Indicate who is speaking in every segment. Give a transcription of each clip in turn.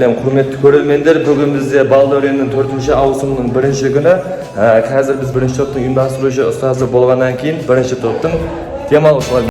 Speaker 1: Құрметті көрермендер, бүгін бізде Балдәуреннің төртінші ауысымының бірінші күні. Қазір біз бірінші топтың ұйымдастырушы ұстазы болғаннан кейін бірінші топтың демалушылар.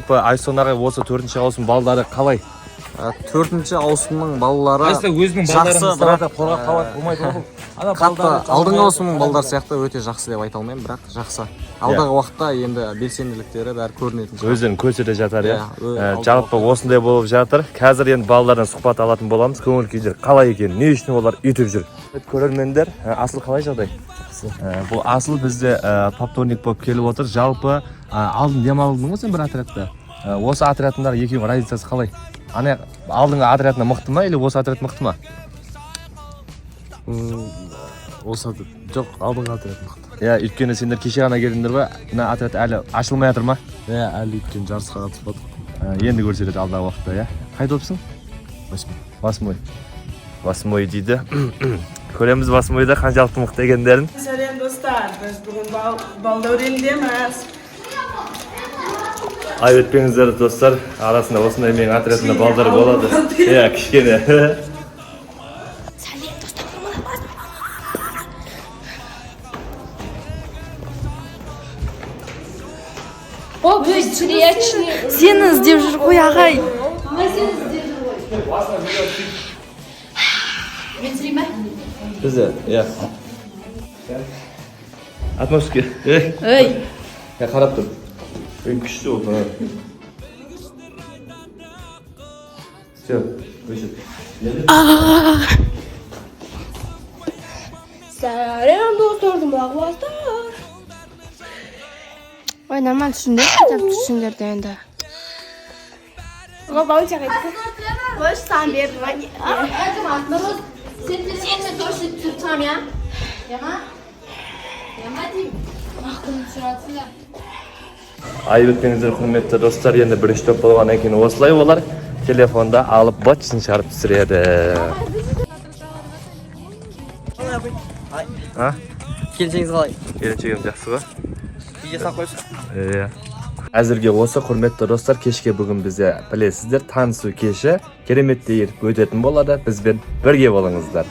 Speaker 1: Айсон ағай, осы төртінші ауысым балдары қалай?
Speaker 2: Төртінші ауысымның балалары
Speaker 3: Айса өзінің
Speaker 2: жақсы,
Speaker 3: балдарын
Speaker 2: бірақ
Speaker 3: қорғап қалады, болмайды ғой бұл. Ана
Speaker 2: қатты
Speaker 3: балдары
Speaker 2: алдыңғы ауысымның балдары сияқты өте жақсы деп айта алмаймын, бірақ жақсы. Алдағы уақытта енді белсенділіктері бәрі көрінетін шығар.
Speaker 1: Өздерін көрсете жатар, иә.
Speaker 2: Иә, алдағы
Speaker 1: Жалпы осындай болып жатыр. Қазір енді балалардан сұхбат алатын боламыз. Көңіл күйлері қалай екен, не үшін олар үйтіп жүр? Көрермендер, Асыл, қалай жағдай? Бұл Асыл бізде повторник болып келіп отыр. Жалпы алдын демалдың ғой сен бір отрядта. Осы отрядындағы екеуінің разницасы қалай? Ана алдыңғы отрядына мықты ма или осы отряд мықты ма?
Speaker 4: Осы жоқ, алдыңғы отряд мықты.
Speaker 1: Иә, өйткені сендер кеше ғана келдіңдер ғой, мына отряд әлі ашылмай жатыр ма?
Speaker 4: Иә, әлі, өйткені жарысқа қатыспадық.
Speaker 1: Енді көрсетеді алдағы уақытта, иә. Қай топсың?
Speaker 4: Восьмой.
Speaker 1: Восьмой. Восьмой дейді. Көреміз восьмойда қаншалықты мықты екендерін.
Speaker 5: Сәлем, достар! Біз бүгін Балдәурендеміз.
Speaker 1: Айып етпеңіздер, достар. Арасында осындай менің отрядымда балдар болады. Иә, кішкене.
Speaker 6: Сәлем, достар!
Speaker 7: О, встречный.
Speaker 6: Сені іздеп жүр ғой, ағай.
Speaker 7: Ағай сені іздеп жүр ғой. Мен түсірейін ба?
Speaker 1: Бізде, иә. Атмосфера. Ей,
Speaker 7: Ей.
Speaker 1: я қарап тұр. Ей, күшті болды. Все, өшір.
Speaker 6: Сәлем, достар, домалақ. Ой, нормально түсіндер, хотя бы түсіңдер де енді.
Speaker 8: Қош, саған бердім.
Speaker 7: Отмороз. Сен телефонмен точно түсіріп шығамын, иә? Яма? Яма деймін. Мақұл, түсіріп да.
Speaker 1: Айып етпеңіздер, құрметті достар, енді бірінші топ болғаннан кейін осылай олар телефонда алып бытшын шығарып түсіреді. А?
Speaker 2: Келіншегіңіз қалай?
Speaker 1: Келіншегім жақсы ғой?
Speaker 2: Үйге салып қойшы.
Speaker 1: Иә. Әзірге осы, құрметті достар, кешке бүгін бізде, білесіздер, танысу кеші кереметтей етіп өтетін болады. Бізбен бірге болыңыздар.